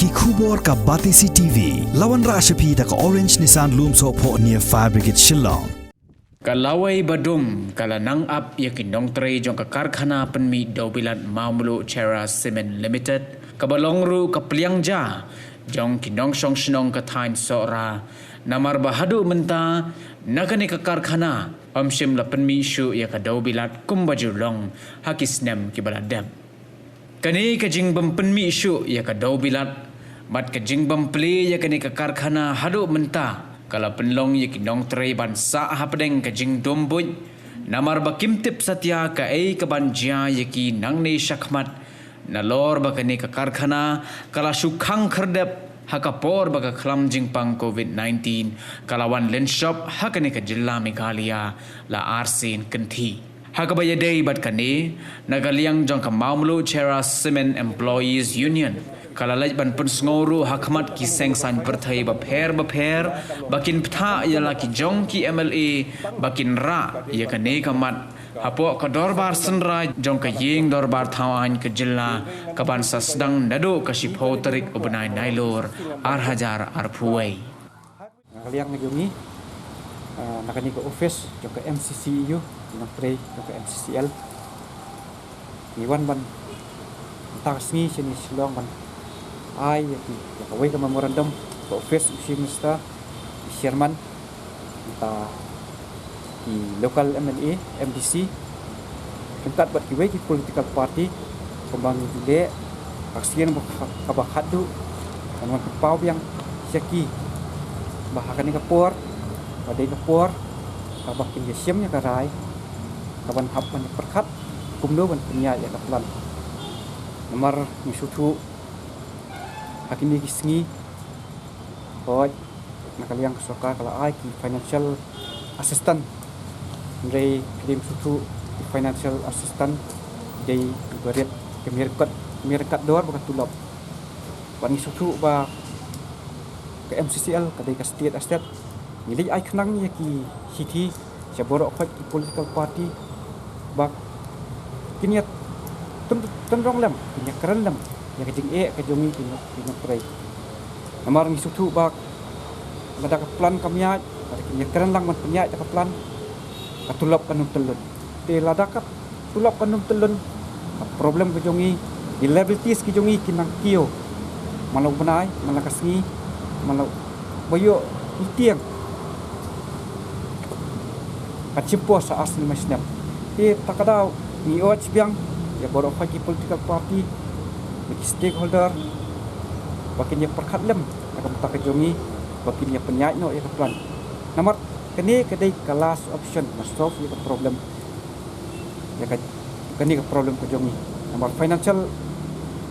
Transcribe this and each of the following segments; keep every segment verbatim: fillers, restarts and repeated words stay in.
Ki khubor ka Batesi T V. La wanrah sha phi da ka Orange Nissan Lumsohphoh near Fire Brigade Shillong. Ka lawei badum ka la nang ap ïa ki nongtrei jong ka karkhana pynmih dewbilat Mawmluh Cherra Cement Limited, kaba long ruh ka pliang ja jong ki nongshong shnong ka thaiñ Sohra, namar ba haduh mynta na kane ka karkhana ym shym la pynmih shuh ïa ka dewbilat kumba ju long ha ki snem kiba la dep. Kane ka jingbym pynmih shuh ïa ka dewbilat bad ka jingbym plie ïa kane ka karkhana haduh mynta ka la pynlong ïa ki nongtrei ban sah hapdeng ka jingdum buit, namar ba kim tip satia kaei kaban jia ïa ki nangne shakhmat, nalor ba kane ka karkhana ka la shu khang khyrdep ha ka por ba ka khlam jingpang covid nineteen ka la wan lynshop ha kane ka jylla Meghalaya la arsien kynthih. Ha kaba ïadei bad kane, na ka liang jong ka Mawmluh Cherra Cement Employees Union ka la leit ban pynsngew ruh ha khmat ki seng saiñ pyrthei bapher bapher ba kin pynthah ïa la ki jong ki M L A ba kin rah ïa kane ka mat hapoh ka dorbar synrai jong ka ïing dorbar thawaiñ ka jylla kaban sa sdang naduh ka shiphew tarik u bnai Nailur ar hajar arphew wei. Na ka liang ka jong ngi, ah, na kane ka office jong ka M C C U, ki nongtrei jong ka M C C L, ngi wan ban mynta ka sngi shane Shillong ban ai ïa ki, ïa kawei ka memorandum ka office u Chief Minister, ki chairman, mynta ki local M L A, M D C, ryngkat bad kiwei ki political party, kumba ngi ju leh ha ka sien ba kha-, kaba khatduh, ban wan pynpaw biang sha ki ba ha kane ka por ka dei ka por kaba kin ïashem ïa ka rai, kaban hap ban ïa pyrkhat kumno ban pynïaid ïa ka plan. Namar ngi sngewthuh ha kine ki sngi, hooid, na ka liang ka sorkar ka la ai ki financial assistance. Hynrei phi dei sngewthuh ki financial assistance dei ba rit ka mih ryngkat, mih ryngkat dor bad ka tulop. Bad ngi sngewthuh ba ka M C C L ka dei ka state asset. Ngi leit ai khnang ïa ki shithi sha baroh khoit ki political party ba kin ïa tyn-, tynrong lem, kin ïa kren lem ïa ka jingeh ka jong ngi ki no-, ki nongtrei. Namar ngi sngewthuh ba lada ka plan kam ïaid, lada kin ïa kren lang ban pynïaid da ka plan, ka tulop kan ym tyllun. Te lada ka tulop kan ym tyllun, ka problem ka jong ngi, ki liabilities ki jong ngi kin nang kiew man la u bnai, man la ka sngi, man la ba ïoh ïa tieng. Kan shim por sa ar snem, ar snem. Te ta ka daw ngi ot biang ïa baroh khoit ki political party, ïa ki stakeholder ba kin ïa pyrkhat lem ïa ka bynta ka jong ngi, ba kin ïa pynïaid noh ïa ka plan. Namar kane ka dei ka last option ban solve ïa ka problem, ïa ka, kane ka problem ka jong ngi. Namar financial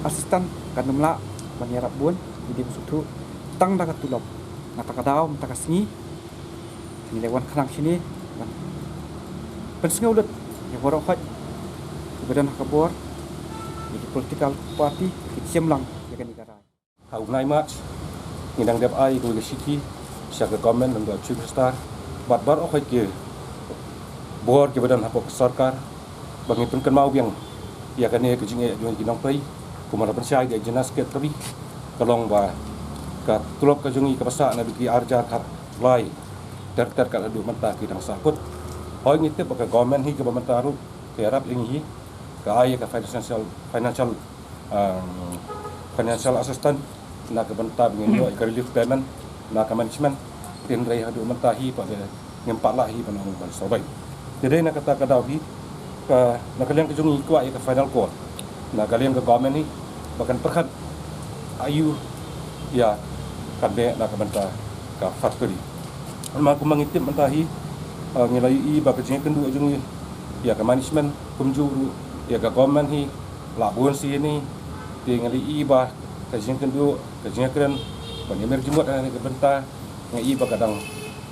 assistance kan ym lah ban ïarap bun, ngi dei ban sngewthuh tang da ka tulop. Na ta ka daw, na ta ka sngi, ngi la wan khnang shane ban pynsngew lut ïa baroh khoit kiba don ha ka bor, ïa ki political party, kin shem lang ïa kane ka rai. Ha u bnai March, ngi dang dep ai kawei ka shithi sha ka government, lem da u Chief Minister bad baroh khoit ki bor kiba don hapoh ka sorkar, ba ngin pynkynmaw biang ïa kane ka jingeh jong ki nongtrei. Kumba la pynshai da u General Secretary, ka long ba ka tulop ka jong ngi kaba sah naduh ki ar hajar khatlai ter ter kat haduh mynta ki dang sah kut. Hooid, ngi tip ba ka government hi kaba mynta ruh ka ïarap ïa ngi hi, ka ai ïa ka financial, financial, um, financial assistance na ka bynta ba ngin ïoh ïa ka relief payment na ka management. Hynrei haduh mynta hi pat ngim pat lah hi ban ong ban survive. Te dei na kata ka daw hi, ka, na ka liang ka jong ngi kwah ïa ka final call na ka liang ka government hi ba kan pyrkhat aïu ïa kane na ka bynta ka factory. Namar kumba ngi tip mynta hi, eh, ngi la ïohi ba ka jingïakynduh jong ngi ïa ka management kumjuh ruh ïa ka government hi la bun sien hi. Te ngi la ïohi ba ka jingïakynduh, ka jingïakren ban ïamir jingmut ha kane ka bynta, ngi ïohi ba ka dang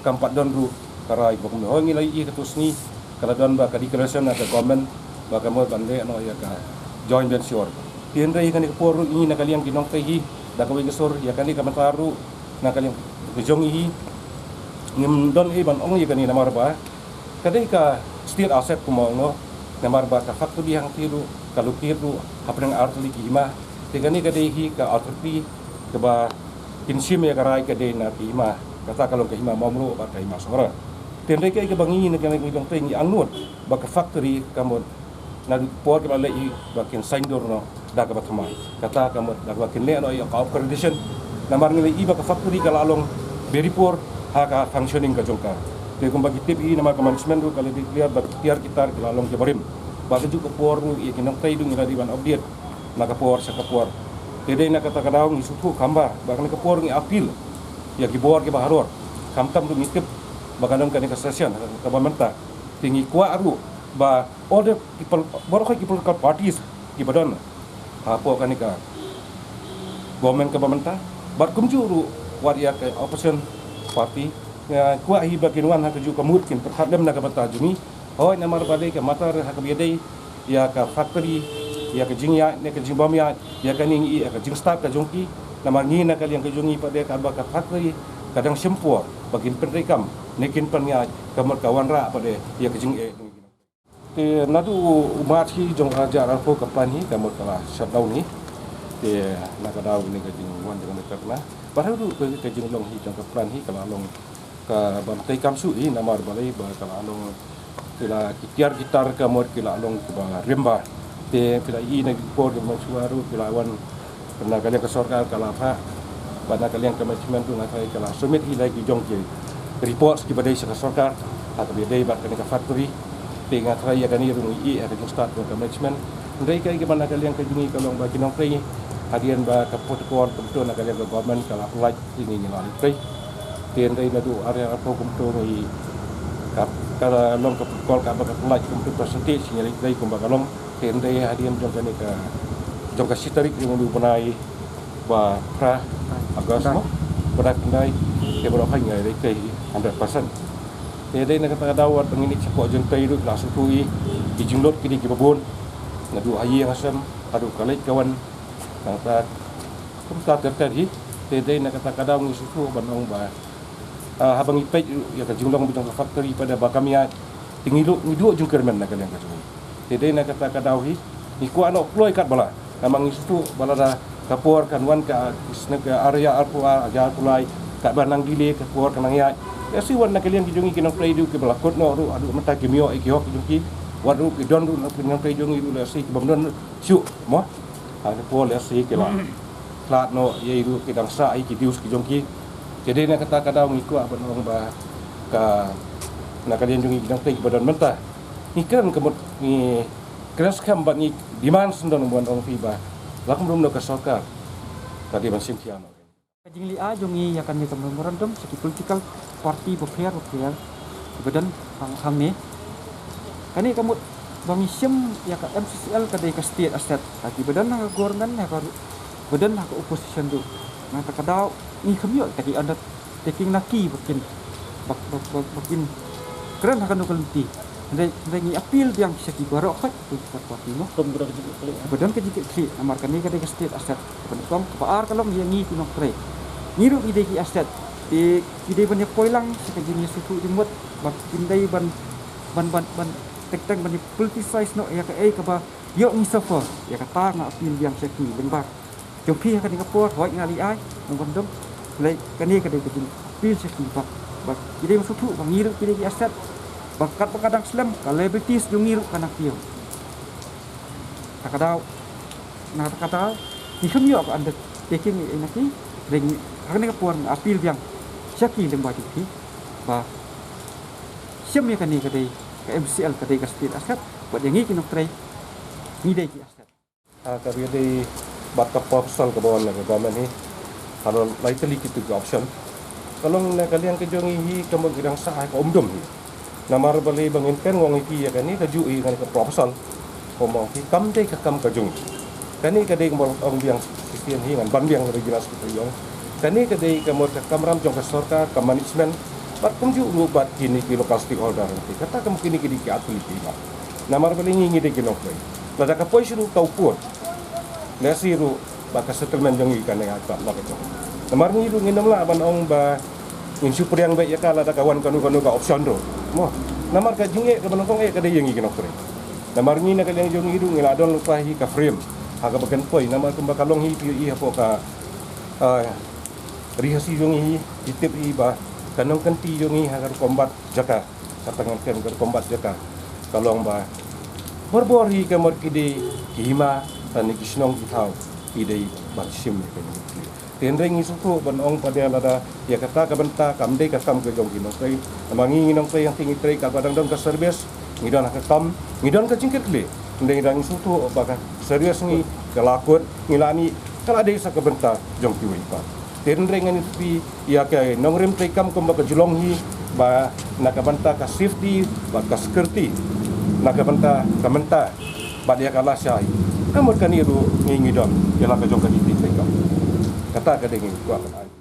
kam pat don ruh ka rai ba kumno. Hooid, ngi la ïohi katto sngi ka la don ba ka declaration na ka government ba ka mut ban leh noh ïa ka joint venture. Te hynrei kane ka por ruh ngi na ka liang ki nongtrei hi, da kawei ka sur ïa kane ka bynta ruh na ka liang ka jong ngi hi, ngim don ei ban ong ïa kane namar ba ka dei ka state asset kumba ong, namar ba ka factory hangtei ruh ka locate ruh hapdeng artylli ki hima. Te kane ka dei hi ka authority kaba kin shim ïa ka rai ka dei na ka hima, kata ka long ka hima Mawmluh bad ka hima Sohra. Te hynrei kaei kaba ngi na ka ngi dang tei ngi angnud ba ka factory ka mut naduh por kiba leh hi ba kin saiñdur noh da kaba thymmai. Kata ka mut da kaba kin leh noh ïa ka upgradation. Namar ngi leh hi ba ka factory ka la long very poor ha ka functioning ka jong ka. Te kumba ki tip hi namar ka management ruh ka la declare ba ki tiar ki tar ki la long kiba rim. Ba kajuh ka por ruh ïa ki nongtrei ruh ngi la dei ban update na ka por sha ka por. Te dei na kata ka daw ngi sngewthuh kham bha ba kane ka por ngi appeal ïa ki bor kiba halor. Khamtam ruh ngi tip ba ka don kane ka session kaba mynta. Te ngi kwah ruh ba all the people, baroh ki political parties kiba don hapoh kane ka government kaba mynta, bad kumjuh ruh wat ïa ka opposition party, nga kwah hi ba kin wan ha kajuh ka mut kin pyrkhat lem na ka bynta jong ngi. Hooid, namar ba dei ka matter ha kaba ïadei ïa ka factory, ïa ka jingïaid ne ka jingbym ïaid, ïa kane ngi ïa ka jingstad ka jong ki. Namar ngi na ka liang ka jong ngi pat de kaba ka factory ka dang shim por ba kin pyntreikam ne kin pynïaid, ka mut ka wanrah pat de ïa ka jingeh. Te naduh u March hi jong ka hajar arphew ka plant hi ka mut ka la shutdown hi. Te na ka daw kane ka jingwan jong kane ka plant, bad haduh ka, ka jinglong hi jong ka plant hi ka la long kaba treikam shuh hi namar balei ba ka la long ki la ki tiar ki tar ka mut ki la long kiba rim bha. Te phi la ïohi na ki por kiba mynshuwa ruh ki la wan na ka liang ka sorkar ka la phah, bad na ka liang ka management ruh nga tharai ka la submit hi la ki jong ki reports kiba dei sha ka sorkar ha kaba ïadei bad kane ka factory. Te nga tharai ïa kane ruh ngi ïohi ïa ka jingstad jong ka management. Hynrei kaei kaba na ka liang ka jong ngi ka long ba ki nongtrei hadien ba ka protocol kumto na ka liang ka government ka la pynlait, te ngi ngi la leit trei. Te hynrei naduh ar hajar arphew kumto ngi ka, ka long ka protocol kaba ka pynlait kumto percentage ngi leit trei kumba ka long. Te hynrei hadien jong kane ka, jong ka shi tarik jong u bnai ba phra August mo, ba phra khyndai, te baroh hi ngi leit trei hundred percent. Te dei na kata ka daw wat ba ngin ïa shapoh jingtei ruh la sngewthuh ïa ki jinglut kine kiba bun naduh ha ïing ha sem haduh ka leit ka wan. Nangta kumta ter ter hi. Te dei na kata ka daw ngi sngewthuh ban ong ba, ah, haba ngi peit ruh ïa ka jinglong ba jong ka factory pat de ba kam ïaid, te ngi duh, ngi duh jingkyrmen na ka liang ka jong ngi. Te dei na kata ka daw hi ngi kwah noh kloi katba lah. Namar ngi sngewthuh ba lada ka por kan wan ka, ka ar hajar arphew ar, ar hajar arphew lai, katba nang delay ka por kan nang ïaid. Lehse wat na ka liang ki jong ngi ki nongtrei ruh kiba la kut noh ruh haduh mynta kim ïoh ïa ki hok ki jong ki. Wat ruh ki don ruh na ki nongtrei jong ngi ruh lehse ki bym don shuh mo. Ha kane ka por lehse ki la khlad noh, ïa ruh ki dang sah ïa ki dues ki jong ki. Te dei na kata ka daw ngi kwah ban ong ba ka, na ka liang jong ngi ki nongtrei kiba don mynta, ngi kren ka mut ngi kren skhem bad ngi demand sngewdon ban ong phi ba la kum ruh na ka sorkar ka dei ban shim khia noh. Ka jingleh jong ngi ïa kane ka memorandum sha ki political party bapher bapher kiba don hang, hangne. Kane ka mut ba ngi shim ïa ka M C C L ka dei ka state asset. Ha kiba don ha ka government, ha ka ru-, ba don ha ka opposition ruh. Na kata ka daw ngi kham ïoh ïa ka undertaking na ki ba kin, ba, ba, ba, ba kin kren ha kano ka lynti. Hynrei, hynrei ngi appeal biang sha ki baroh khoit ki political party mo. Kum ba don ka jingkitkhlieh. Ba don ka jingkitkhlieh namar kane ka dei ka state asset. Kaba nyngkong, kaba ar ka long ïa ngi ki nongtrei. Ngi ruh ngi dei ki asset. Te ki dei ban ïa poi lang sha ka jingïasngewthuh jingmut ba kim dei ban, ban, ban, ban teng teng ban ïa politicize noh ïa kaei kaba ïoh ngi suffer. Ïa kata nga appeal biang sha ki lyngba jong phi ha kane ka por, hooid nga leh ai, nong ban dong. Lei kane ka dei ka jingappeal sha ki ba, ba ki dei ban sngewthuh ba ngi ruh ki dei ki asset. Ba katba ka dang slem ka liabilities jong ngi ruh ka nang kiew. Ta ka daw, na ta ka daw ngi kham ïoh ka undertaking ïa na ki. Lei ngi ha kane ka por nga appeal biang sha ki lyngba jong phi ba shim ïa kane ka dei ka M C L ka dei ka state asset. Bad ïa ngi ki nongtrei ngi dei ki asset. Ha kaba ïadei bad ka proposal kaba wan na ka government hi, halor lai tylli kitu ki option, ka long na ka liang ka jong ngi hi ka mut ngi dang sah ha ka umdum hi. Namar balei ba ngin kren ngong ïa ki ïa kane kajuh hi kane ka proposal, kumba ong ki kam dei ka kam ka jong ngi. Kane ka dei kumba ong biang shisien hi, ngan ban biang kaba jinglas kita ïong. Kane ka dei ka mut ka kamram jong ka sorkar, ka management, bad kumjuh ruh bad kine ki local stakeholder. Kata ka mut kine ki dei ki artylli ki ma. Namar balei ngi ngi dei ki nongtrei. Lada ka poi sha ruh ka u pud, lehse ruh ba ka settlement jong ngi kan ïa ka la ka jong. Namar ngi ruh ngim lah ban ong ba ngin shu pdiang beit ïa ka lada ka wan kano kano ka option ruh mo. Namar ka jingeh kaba nyngkong eh ka dei ïa ngi ki nongtrei. Namar ngi na ka liang jong ngi ruh ngi la don lypa hi ka frame ha kaba kan poi. Namar kumba ka long hi phi ïohi hapoh ka Ah, ri Khasi jong ngi hi, i tip hi ba ka nongkynti jong ngi ha ka rukom bat jaka, ka tang kan ka rukom bat jaka, ka long ba borbor hi ka mut ki dei ki hima, lane ki shnong ki thaw, ki dei ban shim ïa ka nongkynti. Te hynrei ngi sngewthuh ban ong pat de lada ïa kata ka bynta kam dei ka kam ka jong ki nongtrei. Namar ngi, ngi nongtrei, hangtei ngi trei katba dang don ka service, ngi don ha ka kam, ngi don ka jingkitkhlieh. Hynrei ngi dang sngewthuh ba ka service ngi ka la kut, ngi la mih, ka la dei sa ka bynta jong kiwei pat. Te hynrei ngan ïathuh ïa ka nongrim treikam kumba ka jinglong hi, ba na ka bynta ka safety bad ka security, na ka bynta ka mynta bad ïa ka lashai, ka mut kane ruh ngi, ngi don ïa la ka jong ka jingtei treikam. Kata ka dei ngi kwah ban ai.